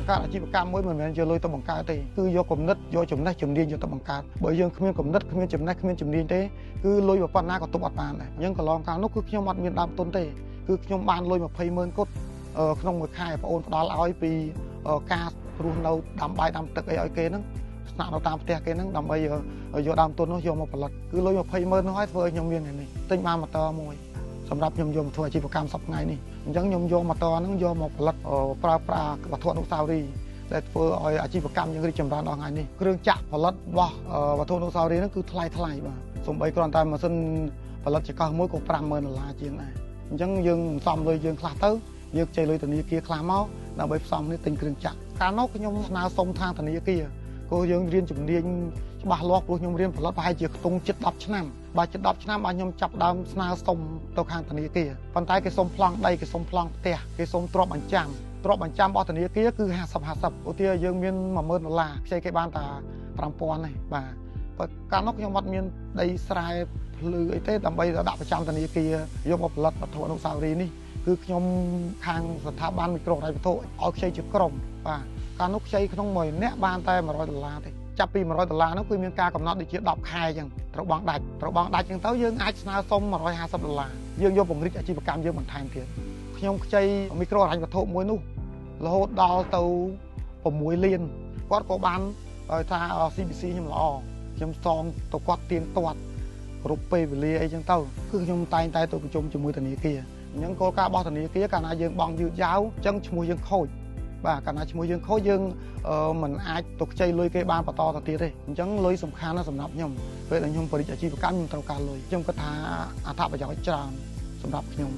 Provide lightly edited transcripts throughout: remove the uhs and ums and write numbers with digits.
បង្កើតអាជីវកម្មមួយមិនមែនយកលុយទៅបង្កើតទេគឺយកគំនិតយកចំណេះជំនាញយកទៅបង្កើតបើយើងគ្មានគំនិតគ្មានចំណេះគ្មានជំនាញទេគឺលុយប៉ុណ្ណាក៏ទប់អត់បានដែរអញ្ចឹងកន្លងកាលនោះគឺខ្ញុំអត់មានដើមទុនទេគឺខ្ញុំបានលុយ20ម៉ឺនគត់ក្នុងមួយខែបងអូនផ្ដល់ឲ្យពីការរស់នៅដាំបាយដាំទឹកអីឲ្យគេហ្នឹងស្នាក់នៅតាមផ្ទះគេហ្នឹងដើម្បីយកដើមទុននោះយកមកផលិតគឺលុយ20ម៉ឺននោះឲ្យធ្វើឲ្យខ្ញុំមានថ្ងៃនេះទិញបានម៉ូទ័រមួយសម្រាប់ខ្ញុំយកមកធ្វើអាជីវកម្មសប្តាហ៍ថ្ងៃនេះអញ្ចឹងខ្ញុំយកម៉ូទ័រហ្នឹងយកមកផលិតប្រើប្រាស់វត្ថុអនុស្សាវរីយ៍ដែលធ្វើឲ្យអាជីវកម្មយើងរីកចម្រើនដល់ថ្ងៃនេះគ្រឿងចាក់ផលិតរបស់វត្ថុអនុស្សាវរីយ៍ហ្នឹងគឺថ្លៃថ្លៃបាទសំបីគ្រាន់តែម៉ាស៊ីនផលិតចកោះមួយក៏50000ដុល្លារជាងដែរអញ្ចឹងយើងសំលុយយើងខ្លះទៅយើងខ្ចីលុយធនាគារខ្លះមកដើម្បីផ្សំនេះទិញគ្រឿងចាក់កាលនោះខ្ញុំស្នើសុំខាងធនាគារក៏យើងរៀនជំនាញច្បាស់លាស់ព្រោះខ្ញុំរៀនផលិតប្រហែលជាខ្ទង់ជិត10ឆ្នាំបាទជិត10ឆ្នាំបាទខ្ញុំចាប់ដើមស្នើសុំទៅខាងធនាគារប៉ុន្តែគេសុំប្លង់ដីគេសុំប្លង់ផ្ទះគេសុំទ្រព្យបញ្ចាំទ្រព្យបញ្ចាំរបស់ធនាគារគឺ50 50ឧទាហរណ៍យើងមាន10000ដុល្លារខ្ចីគេបានតែ5000ទេបាទបើកាលនោះខ្ញុំអត់មានដីស្រែភ្លឺអីទេដើម្បីដាក់ប្រចាំធនាគារយកមកផលិតវត្ថុអនុស្សាវរីយ៍នេះគឺខ្ញុំខាងស្ថាប័នមីក្រូហិរញ្ញវត្ថុឲ្យខ្ចីជាក្រុមបាទកាលនោះខ្ចីក្នុងមួយអ្នកបានតែ100ដុល្លារទេចាប់ពី100ដុល្លារនោះគឺមានការកំណត់ដូចជា10ខែអញ្ចឹងត្រូវបង់ដាច់ត្រូវបង់ដាច់អញ្ចឹងទៅយើងអាចស្នើសុំ150ដុល្លារយើងយកពង្រីកអាជីវកម្មយើងបន្ថែមទៀតខ្ញុំខ្ចីមីក្រូហិរញ្ញវត្ថុមួយនោះរហូតដល់ទៅ6លានគាត់ក៏បានថា CBC ខ្ញុំល្អខ្ញុំសងទៅគាត់ទៀងទាត់គ្រប់ពេលវេលាអីចឹងទៅគឺខ្ញុំតែងតែទៅប្រជុំជាមួយធនាគារអញ្ចឹងគោលការណ៍របស់ធនាគារកាលណាយើងបង់យឺតយ៉ាវអញ្ចឹងឈ្មោះយើងខូចបាទកាលណាឈ្មោះយើងខូចយើងមិនអាចទៅខ្ចីលុយគេបានបន្តទៅទៀតទេអញ្ចឹងលុយសំខាន់ណាស់សម្រាប់ខ្ញុំពេលដែលខ្ញុំបរិយាអាជីវកម្មខ្ញុំត្រូវការលុយខ្ញុំគិតថាអត្ថប្រយោជន៍ច្រើនសម្រាប់ខ្ញុំ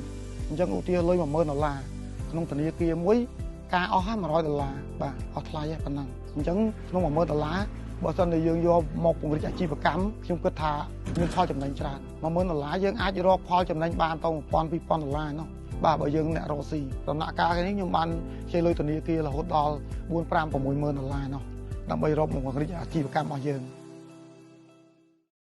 អញ្ចឹងឧទាហរណ៍លុយ10000ដុល្លារក្នុងធនាគារមួយការអស់ហើយ100ដុល្លារបាទអស់ថ្លៃហ្នឹងប៉ុណ្ណឹងអញ្ចឹងក្នុង10000ដុល្លារបើសិនជាយើងយកមកពង្រីកអាជីវកម្មខ្ញុំគិតថាមានផលចំណេញច្រើន10000ដុល្លារយើងអាចរកផលចំណេញបានទៅ1000 2000ដុល្លារនោះបាទបើយើងអ្នករកស៊ីដំណាក់កាលនេះខ្ញុំបានខ្ចីលុយធនាគាររហូតដល់4 5 6ម៉ឺនដុល្លារនោះដើម្បីរកមកពង្រីកអាជីវកម្មរបស់យើង។